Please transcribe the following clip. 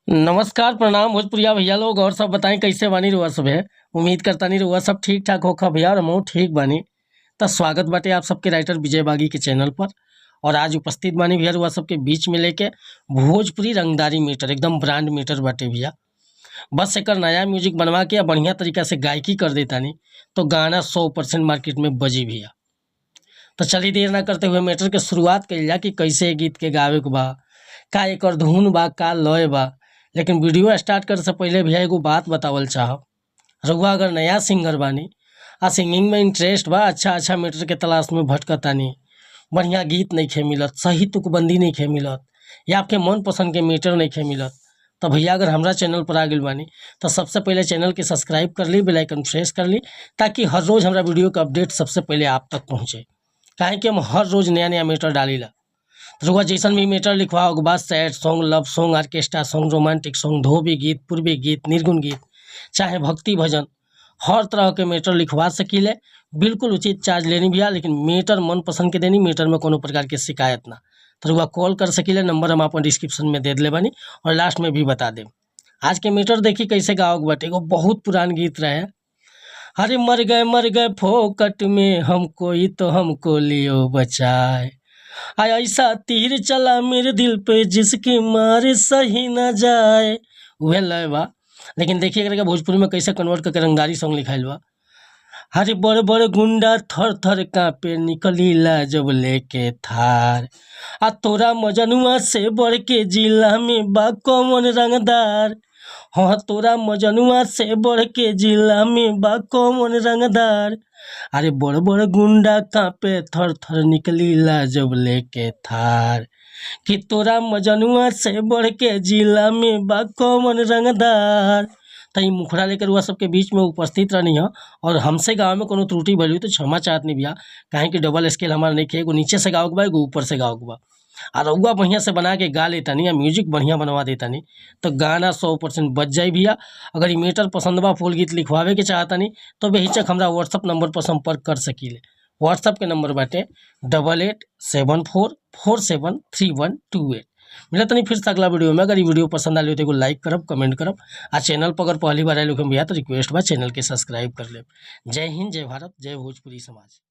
नमस्कार, प्रणाम भोजपुरिया भैया लोग। और सब बताएं, कैसे बानी रुआ सब है? उम्मीद करतानी रुआ सब ठीक ठाक होखा भैया, और हमहू ठीक बानी। त स्वागत बाटे आप सबके राइटर विजय बागी के चैनल पर। और आज उपस्थित बानी भैया रुआ सबके बीच में लेके भोजपुरी रंगदारी मीटर, एकदम ब्रांड मीटर बाटे भैया। बस एकर नया म्यूजिक बनवा के बढ़िया तरीका से गायकी कर देतानी तो गाना 100% मार्केट में बजी भैया। तो चलिए, देर ना करते हुए मैटर के शुरुआत कइल जा कि कैसे गीत के गावे के बा, का एकर धुन बा, का लय बा। लेकिन वीडियो स्टार्ट करे से पहले भैया एगो बात बतावल चाहब। रउआ अगर नया सिंगर बानी आ सिंगिंग में इंटरेस्ट बा, अच्छा अच्छा मैटर के तलाश में भटकतानी, बढ़िया गीत नइखे मिलत, सही तुकबंदी नइखे मिलत या आपके मन पसंद के मीटर नइखे मिलत, तो भैया अगर हमरा चैनल पर आ गइल बानी तो सबसे पहले चैनल के सब्सक्राइब कर ली, बेल आइकन प्रेस कर ली, ताकि हर रोज़ हमरा वीडियो का अपडेट सबसे पहले आप तक पहुँचे। काहे कि हम हर रोज़ नया नया मैटर डालीला। रउआ जैसन भी मैटर लिखवाओ के बाद sad song, love song, orchestra song, romantic song, धोबी गीत, पूर्वी गीत, निर्गुण गीत, चाहे भक्ति भजन, हर तरह के मैटर लिखवा सकीले। बिल्कुल उचित चार्ज लेनी भैया, लेकिन मीटर मन पसंद के देनी, मीटर में कोनो प्रकार के शिकायत ना। तो रउआ कॉल कर सकीले, नंबर हम अपन डिस्क्रिप्शन में दे दिले बानी और लास्ट में भी बता देब। आज के मीटर देखी कैसे गाओ के बाटे। एगो बहुत पुरान गीत रहे, अरे मर गए फोकट में हम, कोई तो हमको लियो बचाए, आ ऐसा तीर चला मेरे दिल पे जिसकी मार सही न जाए। उहे लय बा, लेकिन देखिए एकरा के भोजपुरी में कैसे कन्वर्ट करके रंगदारी सॉन्ग लिखाइल बा। अरे बड़ बड़ गुंडा थर थर कांपे निकलीला जब लेके थार, आ तोरा मजनुआ से बढ़ के जिला में बा कौन रंगदार। हाँ, तोरा मजनुआ से बढ़ के जिला में बा कौन रंगदार। अरे बड़ बड़ गुंडा कांपे थर थर निकलीला जब लेके थार, कि तोरा मजनुआ से बढ़ के जिला में बा कौन रंगदार। त ई मुखड़ा लेकर रउआ सबके बीच में उपस्थित रहनी है और हमसे गाँव में कोनो त्रुटि भइल हुई तो क्षमा चाहत नहीं भैया, काहे कि डबल स्केल हमार नइखे। एगो नीचे से गावे के बा, एगो ऊपर से गावे के बा। आ रउआ बढ़िया से बना के गा लेतानी आ म्यूजिक बढ़िया बनवा देतानी तो गाना 100% बज जाई भैया। अगर ई मैटर पसंद बा, फुल गीत लिखवावे के चाहतानी तो बेहिचक हमरा व्हाट्सअप नंबर पर संपर्क कर सकीले। व्हाट्सअप के नंबर बाटे 8874473128। मिलत नहीं फिर से अगला वीडियो में। अगर ये वीडियो पसंद आइल हो तो एगो लाइक करब, कमेंट करब आ चैनल पर अगर पहली बार आयल हो भैया तो रिक्वेस्ट बा, चैनल के सब्सक्राइब कर लेब। जय हिंद, जय भारत, जय भोजपुरी समाज।